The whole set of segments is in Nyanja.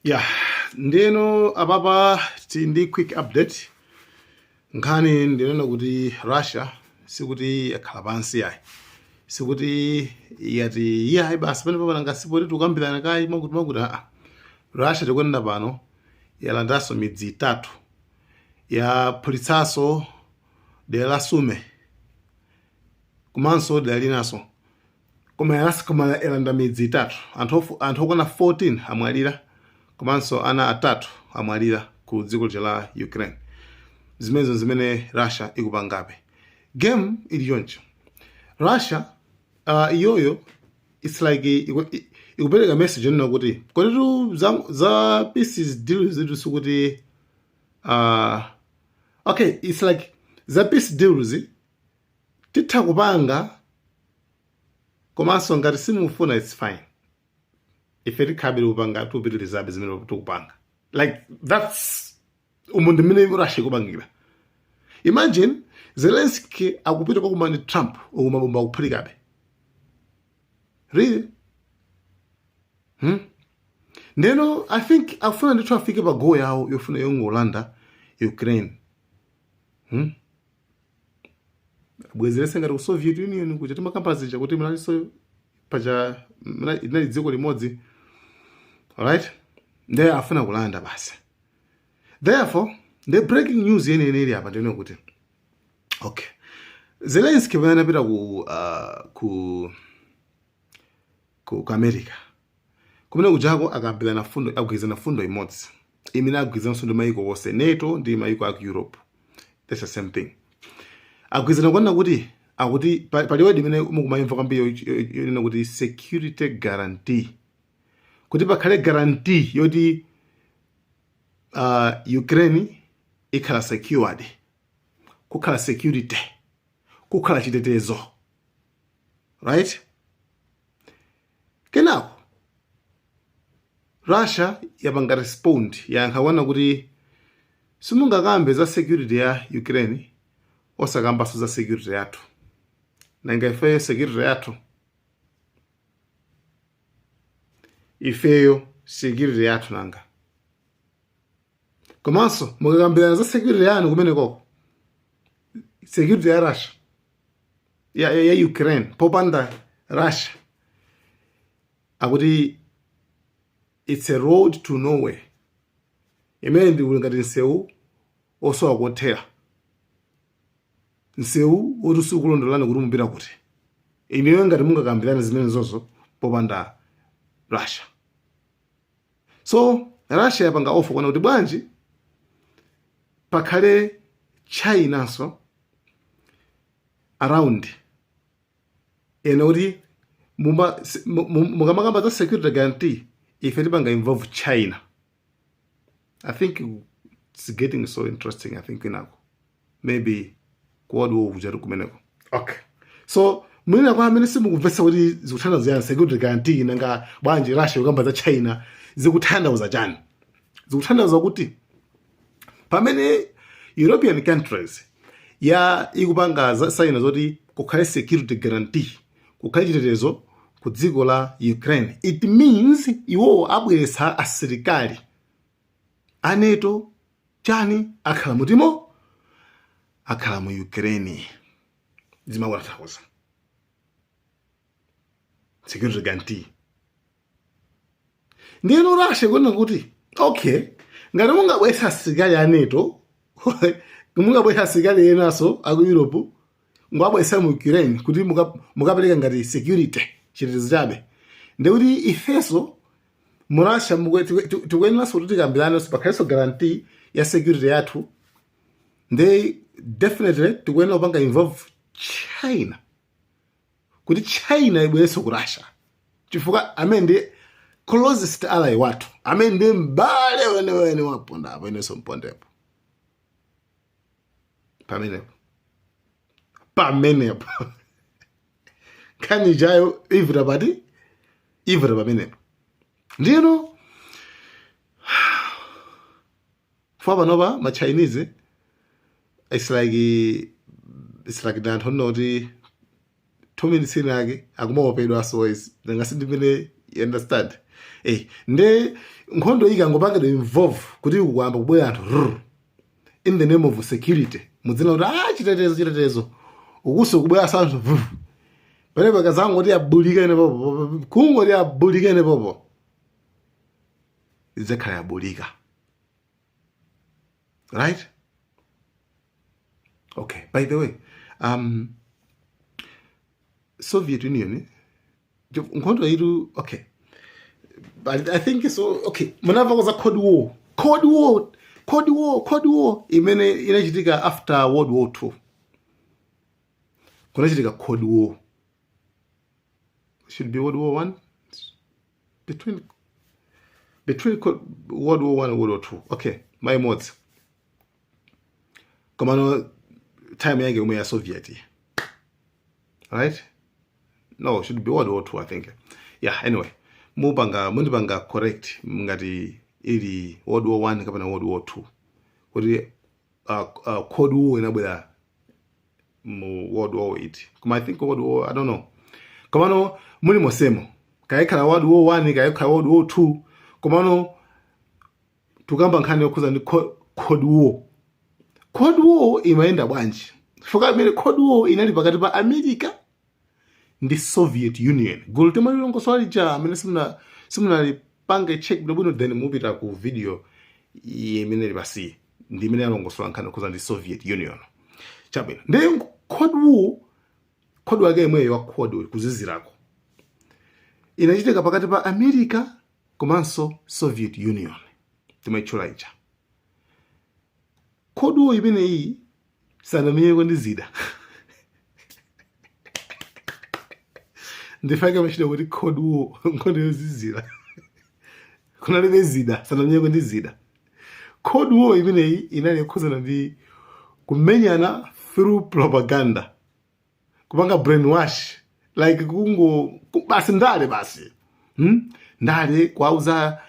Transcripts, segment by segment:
Ya, ndiyeno apapa tili ndi quick update. Nkhani ndinena kuti Russia sikuti yakhala pansi yayi, sikuti yati iyayi basi pano papananga sipoti tikukambirana kayi mwakuti mwakuti aa. Russia tikunena pano yalandanso midzi itatu, yaphulitsanso dera la Sumy komanso dera linanso, koma yalanda midzi itatu. Anthu okwana 14 amwalira komanso ana atatu amwalira ku dziko lija la Ukraine. Zimenezo zimene Russia ikupangabe. Game ili choncho. Russia iyoyo it's like ikupereka message yonena kuti koditu za peace deal zitu sikuti okay, it's like za peace deals titha kupanga, komanso ngati simufuna, it's fine, ife tikhabe kupanga, tikupitirizabe zimene tikupanga. Like that's umu ndi mmene Russia ikupangira. Imagine Zelensky akupita kwakumana ndi Trump, uku mabomba akuphulikabe. Really? Ndeno I think akufuna ndithu afike pa goal yawo yofuna yongolanda Ukraine, Bwezerese ngati ku Soviet Union kuja timakamba zija kuti munalinso paja inali dziko limodzi, alright? Ndiye afuna kulanda basi. Therefore the breaking news yeniyeni ili apa ndino kuti okay, Zelensky pamene anapita ku America kumene kujako, akambirana fundo, agwirizana fundo imodzi imene agwirizanso ndi maiko onse, NATO ndi maiko aku Europe. That's the same thing. Agwirizana kuona kuti akuti pali word imene mukumayimva kwambiri yonena kuti security guarantee, kuti pakhale guarantee yoti Ukraine ikhala secured, kukhala security, kukhala chitetezo, right? Kenako Russia yapanga respond, yayankha kuona kuti simungakambe za security ya Ukraine osakambanso za security yathu. Nanga ifeyo security yathu, ifeyo security yathu nanga? Komanso mukakambirana za security yanu kumenekoko, security ya Russia, ya Ukraine popanda Russia, akuti it's a road to nowhere, imene ndi uli ngati msewu osowa kothera, msewu woti sukulondolani kuti mupita kuti ineyo ngati mungakambirane zimene zozo popanda Russia. So Russia yapanga offer kuona kuti bwanji pakhale Chinanso around ena, kuti mukamakamba za security guarantee, ife tipanga involve China. I think it's getting so interesting. I think inako maybe kuwadi kuchati kumeneko. Okay, so mwina kwa amene simukumvetsa kuti zikutanthauza chani security guarantee, nanga bwanji Russia kukamba za China, zikutanthauza chani? Zikutanthauza kuti pamene European countries ya ikupanga za saina zoti kukhale security guarantee, kukhale chitetezo ku dziko la Ukraine, it means iwowo abweretsa asilikali a NATO chani, akhala mutimo, akhala mu Ukraine. Zimakutanthauza security guarantee. Ndiyeno Russia kuona kuti okay, ngati mungabweretsa asilikali a NATO, mungabweretsa asilikali enanso aku Europe, ngwabweretsa mu Ukraine kuti mukapereka ngati security, chitetezo chabe, ndikuti ifenso mu Russia tikuyeneranso kuti tikambiranenso pakhalenso guarantee ya security yathu. Nde definitely tikuyenera kupanga involve China, kuti China ibwerenso ku Russia, chifukwa amene ndi closest ally wathu, amene ndi mbale weniweni waponda apo, inenso mpondepo pamenepo. Pamenepo nkhani ijayo ivuta pati? Ivuta pamenepo. Ndiyeno for panopa ma Chinese it's like ndi anthu onena kuti 2 minutes ina yake akumaopedwa. So is ngasi ndimene, you understand? Nde nkhondo ikangopangidwa involve kuti kuyamba kubwera anthu rrr, in the name of security, mudzina kuti chitetezo, chitetezo, ukuso kubwera anthu rrr. Pamene pakazangoti abulika ene popo, kungoti abulika ene popo, idzakhala yabulika, right? Okay, by the way, Soviet Union, nkhondo itu, okay, but I think so. Okay, munamva za Cold War, Cold War, Cold War, Cold War imene inachitika after World War II. Kunachitika Cold War, should be World War One, between World War One and World War Two. Okay, maimodzi, komano time yake yomwe ya Soviet, right? No, should be World War Two, I think. Yeah, anyway, mupanga mundipanga correct ngati ili World War One kapena World War Two, kuti Cold War inabwera mu World War 8, koma I think World War, I don't know. Komano muli mosemo, kayikhala World War One, kayikhala World War Two, komano tukamba nkhani yokhuza ndi Cold War. Cold War imayenda bwanji? Fuka imene Cold War inali pakati pa America ndi Soviet Union, gulu timalilongosola lija amene simunalipange check bwinobwino, then mupita ku video imene ili pasi ndi imene yalongosola nkhani yokhuza ndi Soviet Union. Chabwino, ndi Cold War, Cold wake imweyo wa cold, kuzizirako, inachitika pakati pa America komanso Soviet Union timaitchula ija. Cold War imeneyi sanamenyeko ndi zida, ndifake machita kuti Cold War, nkhondo yozizira, kunalibe zida, sanamenyeko ndi zida. Cold War imeneyi inali yokhuzana ndi kumenyana through propaganda, kupanga brainwash, like kungo basi ndale basi, Ndale kwauza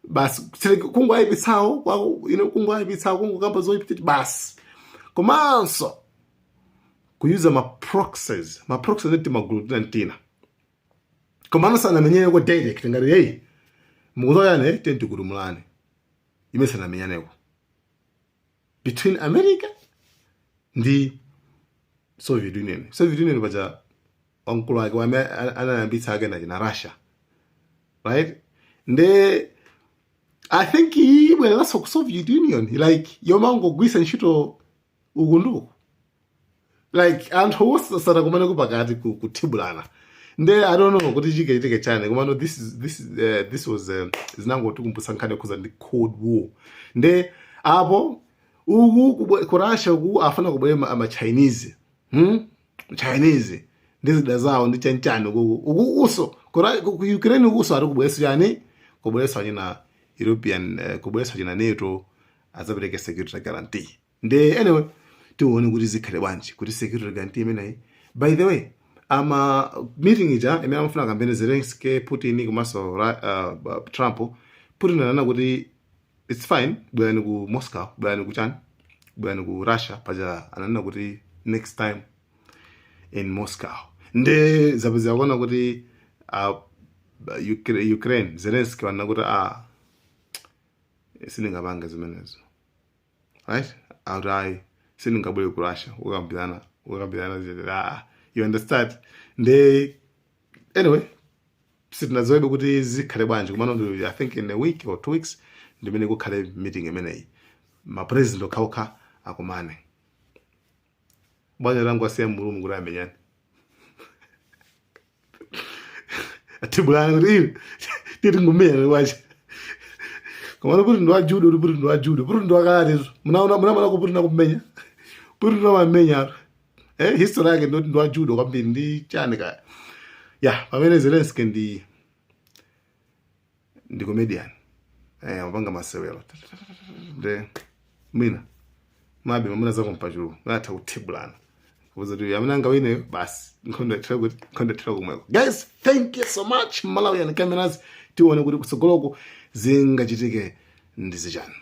basi kungoayipitsawo, kungoayipitsawo, kungokamba zoyipitsa basi, komanso kuyuza ma proxies. Ma proxies ndi magulu tina, komano sanamenyeko direct ngati, "Hey, mukuzoyane tenti kutumulani." Imene sanamenyaneko between America ndi Soviet Union. Soviet Union paja wamkulu wake wame anayambitsa ake na Russia, right? Nde I think ibwereranso ku Soviet Union, like yomangogwisa ntchito uku nduku, like anthu osatakumaneko pakati kuthibulana. Nde I don't know kuti chikachitike chani, komano this was zinangotikumbutsa nkhani yokhuza ndi Cold War. Nde apo uku ku Russia uku afuna kubwera ama Chinese, Chinese ndi zida zawo ndi chanchani. Uku uku uso ku Ukraine ukuso ari kubweretsa chani? Kubweretsa china European, kubweretsa china NATO azapereke security guarantee. Nde anyway, tione kuti zikhale bwanji kuti security guarantee imeneyi. By the way, ama meeting ija imene amafuna kambene Zelensky, Putin komanso Trump, Putin anena kuti it's fine, bwerani ku Moscow, bwerani ku chani, bwerani ku Russia. Paja ananena kuti next time in Moscow. Nde zapezeka kuona kuti Ukraine, Zelensky wanena kuti sindingapanga zimenezo, right? Akuti ayi, sindingabwere ku Russia kukambirana zinthu. You understand? Nde anyway, sitinadziwebe kuti zikhale bwanji, komano I think in a week or 2 weeks ndimene kukhale meeting imeneyi, ma president okhaokha akumane. Bwana langu asiya mulungu kuti amenyane, atibulane kuti iwe titi ngumenyane wache. Komano kuti ndi wa judo, kuti ndi wa judo, kuti ndi wakalate, munaona, munamona kuti nakumenya, kuti ndamamenya, history yake ndoti ndi wa judo kwambiri ndi chani kaya ya. Pamene Zelensky ndi comedian, amapanga masewero. Nde mwina mabe mamuna zako mpachulu atha kuthibulana kuza kuti amene angawine basi, nkhondo ithera kuti nkhondo ithera kumweko. Guys, thank you so much. Malawian Cameras, tione kuti kutsogoloko zingachitike ndi zichani.